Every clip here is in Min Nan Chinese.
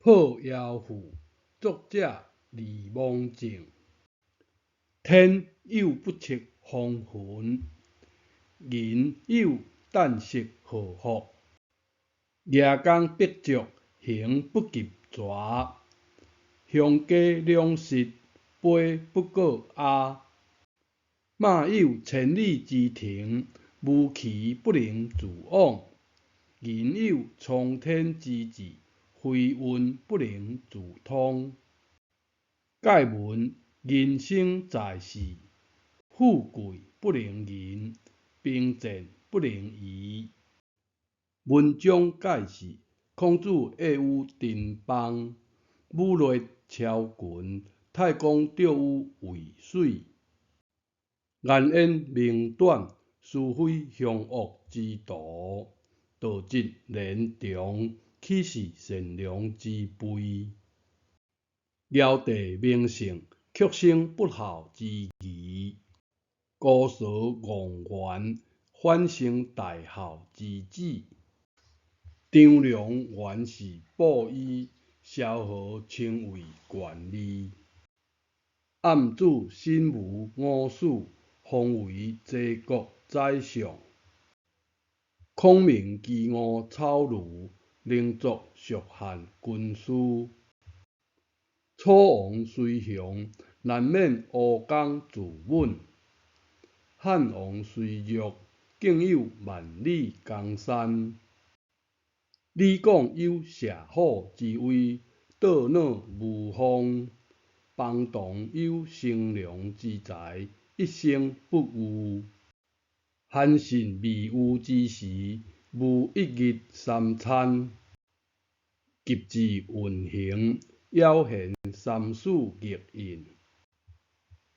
破繇賦，作者李蒙正。天有不測風雲，人有旦夕禍福。牙公伯爵，行不及蛇。鄉家兩失，飛不過鴉。馬有千里之程，無騎不能自往；人有衝天之志，非運不能自通。蓋文人生在世，富貴不能淫，貧賤不能移。文章解釋：孔子下於陳邦，武略超群，太公釣於渭水。顏淵明短，是非凶惡之徒。道質連長，豈是善良之輩？堯帝名聖，卻生不孝之兒。姑臊戇元，反生大孝之子。張良原是布衣，蕭何稱為縣吏。暗子審無五子，封為齊國宰相。孔明飢餓草廬，能作蜀漢軍師。楚王雖雄，難免吳剛自刎。漢王雖弱，竟有萬里江山。李廣有射虎之威，盜腦無方。方同有乘涼之才，一生不遇。韓信未遇之時，無一日三餐。急智運行，枵賢三思逆應。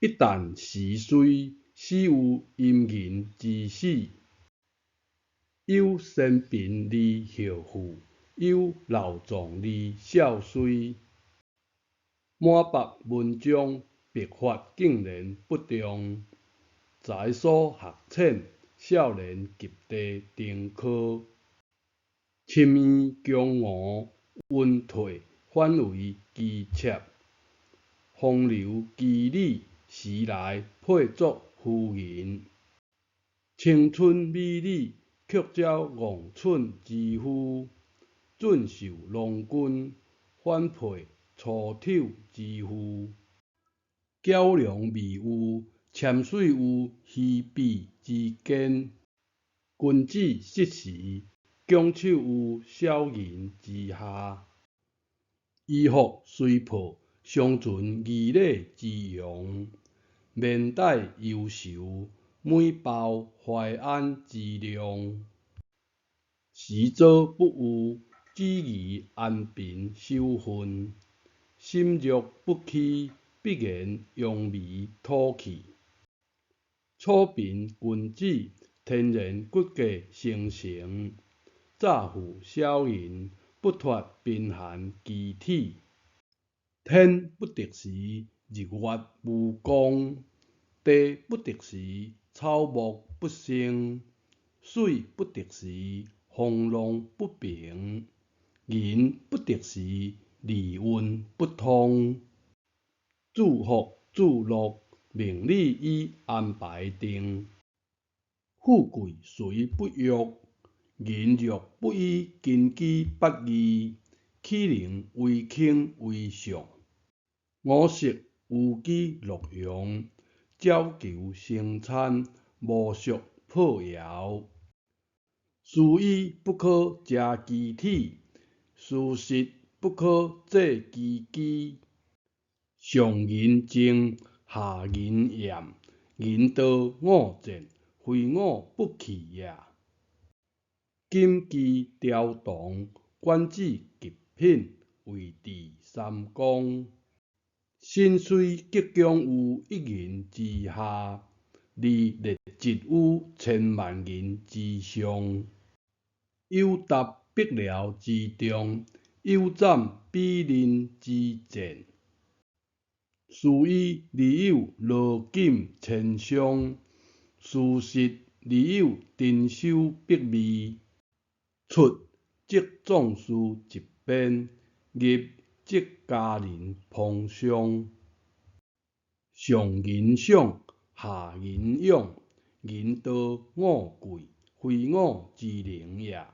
一旦時衰，死有陰人之死。有先貧而後富，有老壯而少衰。滿腹文章，筆法竟然不中。才疏學淺，少年及第登科。深淵強吳，雲退反為姬妾。風流妓女，時來配作夫人。青春美女，卻招戇蠢之夫。俊秀郎君，反配粗丑之婦。矯良未遇，潛水於魚鱉之間。君子失時，拱手於小人之下。衣服雖破，尚存儀禮之容。面帶憂愁，每抱懷安之量。時早不遇，只宜安貧守分。心若不虛，必然揚眉吐氣。楚貧君子，天然骨骼生成。詐富小人，不脫貧寒機體。天不特時，日月無光；地不特時，草木不生；水不特時，風浪不平；人不特時，利運不通。自福自樂，命理已安排定。富貴雖不欲，人若不以根基不義，豈能為卿為上？五色寓居洛陽，鳥求生餐，無惜破窯。思已不可遮其體，思失不可借其機。上人精，下人厭，人道五賤，非我不去也。錦旗雕銅，官至極品，位置三公。身雖極強於一人之下，而劣質於千萬人之上。有踏壁獠之重，有斬比鄰之賤。思已而有勞錦千箱，思失而有珍饈百味。出則壯士一鞭，入則家人怦傷。上人賞，下人養，人道五貴，非我之能也。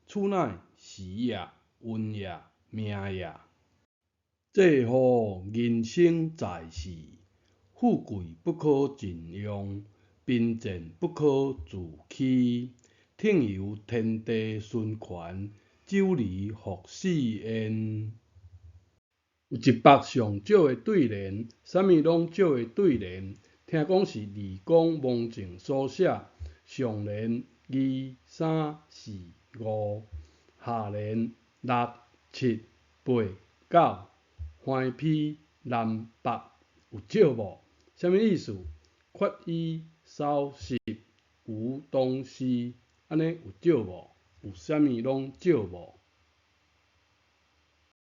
此乃時也，運也，命也。這乎人生在世，富貴不可盡用，貧賤不可自欺。聽由天地循環，周而復始焉。有一幅上少的對聯，啥物攏少的對聯，聽講是李公蒙靜所寫。上聯二三四五，下聯六七八九，橫批南北，有少無？啥物意思？缺一少十，無東西，按呢有少無？有啥物攏少無？